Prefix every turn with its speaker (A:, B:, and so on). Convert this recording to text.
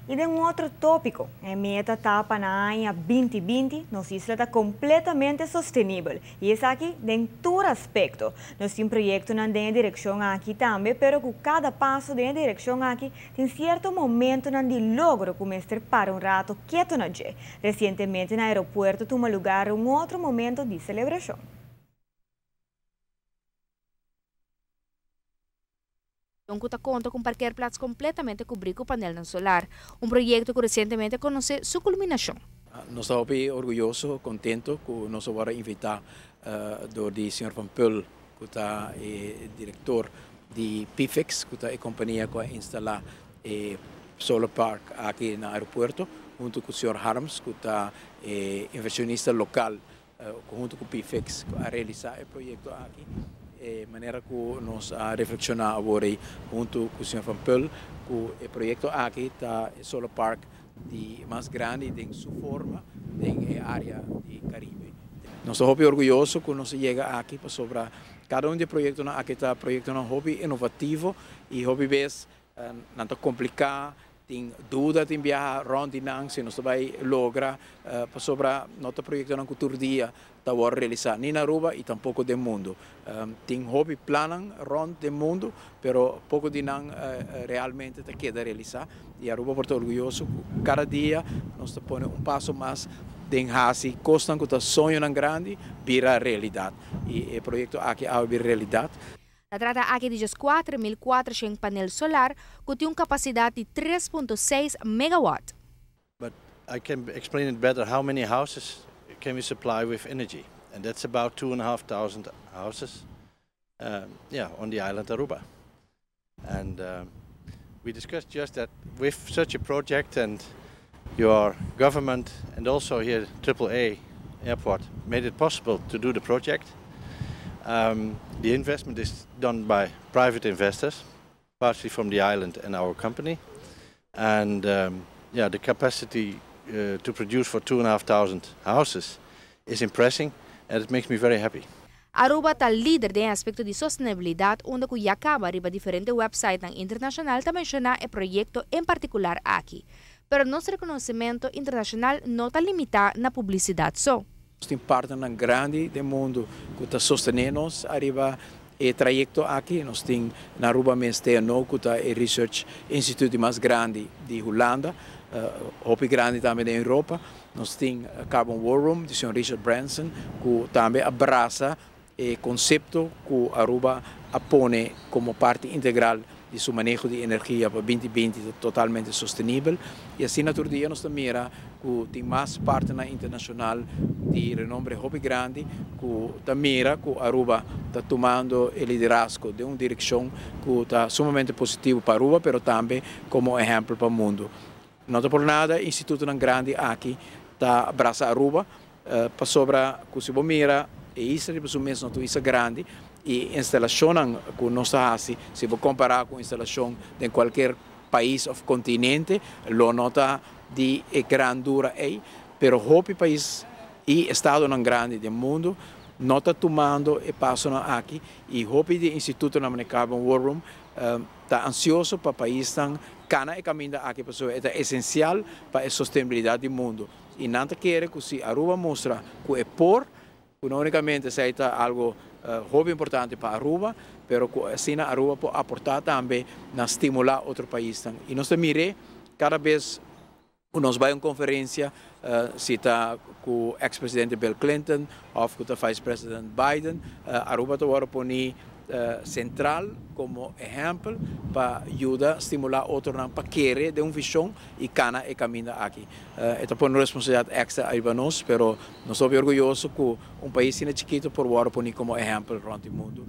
A: Y den un otro topico, e meta ta pa na aña 2020, nos isla ta completamente sostenibel. Y esaki den tur aspecto. Nos tin proyecto den e direccion aki tambe, pero cu cada paso den e direccion aki tin cierto momento di logro cu mester para un rato keto na dje. Recientemente na aeropuerto a tuma lugar un otro momento di celebracion.
B: Cu ta conta cu un parkeerplaats completamente cubri cu panel solar. Un proyecto cu recientemente a conoce su culminacion.
C: Nos ta orguyoso, contento cu nos a wordo invita door di señor Van Pul, cu ta e director di PFIX, cu ta e compania cu a instala e solar park aki na aeropuerto, hunto cu señor Harms, cu ta inversionista local, hunto cu PFIX a realisa e proyecto aki. E manera cu nos a reflexiona awor hunto cu señor Van Pul, cu e proyecto aki ta e solar park di mas grandi den su forma den area di Caribe. Nos ta orguyoso cu nos a yega aki pasobra cada un di e proyectonan aki ta proyectonan hopi inovativo y hopi bes nan ta complica, tin duda, tin biaha rond di nan si nos bay logra, pasobra no ta proyectonan cu tur dia ta realisa ni na Aruba y tampoco den mundo. Tin hopi plan rond di mundo, pero poco di nan realmente ta keda realisa y Aruba por ta orguyoso. Cada dia nos ta pone un paso mas den haci cosnan cu ta soño grandi bira realidad. Y e proyecto aki a bira realidad.
B: Ta trata aki di 4.400 panel solar cu tin un capacidad di 3.6 megawatt.
D: But I can explain it better. How many houses can we supply with energy? And that's about 2,500 houses, yeah, on the island Aruba. And we discussed just that with such a project and your government and also here AAA Airport made it possible to do the project. The investment is done by private investors, partly from the island and our company. And yeah, the capacity to produce for 2,500 houses is impressive and it makes me very happy.
B: Aruba ta lider den aspecto di sostenibilidad, unda cu ya caba riba diferente website internacional ta menciona e proyecto en particular aki. Pero nos reconocimento internacional no ta limita na publicidad so.
C: Tin partner grandi di mundo cu ta sosteniendo nos ariba e trayecto aki. Nos tin na Aruba mes TNO, cu ta e Research Institute mas grandi di Hulanda, hopi grandi tambe na Europa. Nos tin Carbon War Room, di señor Richard Branson, cu tambe a brasa e concepto cu Aruba a pone como parti integral di su maneho di energia pa 2020 totalmente sostenibel. Y asina tur dia nos mira cu tin mas partner internacional di renombre hopi grandi cu ta mira cu Aruba ta tumando e liderazgo den un direccion cu ta sumamente positivo pa Aruba, pero tambe como ehempel pa mundo. No ta por nada instituto grandi aki ta brasa Aruba, pasobra cu si mira e isla di mes no isla grandi y instalacion cu nos ta haci, si bo compara cu instalacion di cualkier pais of continente, lo no ta di grandura ey, pero hopi pais y estado grandi di mundo no ta tumando e paso aki y hopi di instituto na Carbon War Room ta ansioso pa paisnan cana e caminda aki, pasobra ta esencial pa e sostenibilidad di mundo. Y nan ta kere cu si Aruba mustra cu e por, no unicamente ta algo hopi importante pa Aruba, pero asina Aruba por aporta tambe na stimula otro pais. Y nos mira cada bes nos bay un conferencia, si ta cu ex-presidente Bill Clinton of cu Vice President Biden, Aruba ta poni central como ehempel pa yuda stimula otro pa kere den un vision y cana e caminda aki. E ta pone responsabilidad extra pa nos, pero nos ta orguyoso cu un pais chikito por poni como ehempel rond mundo.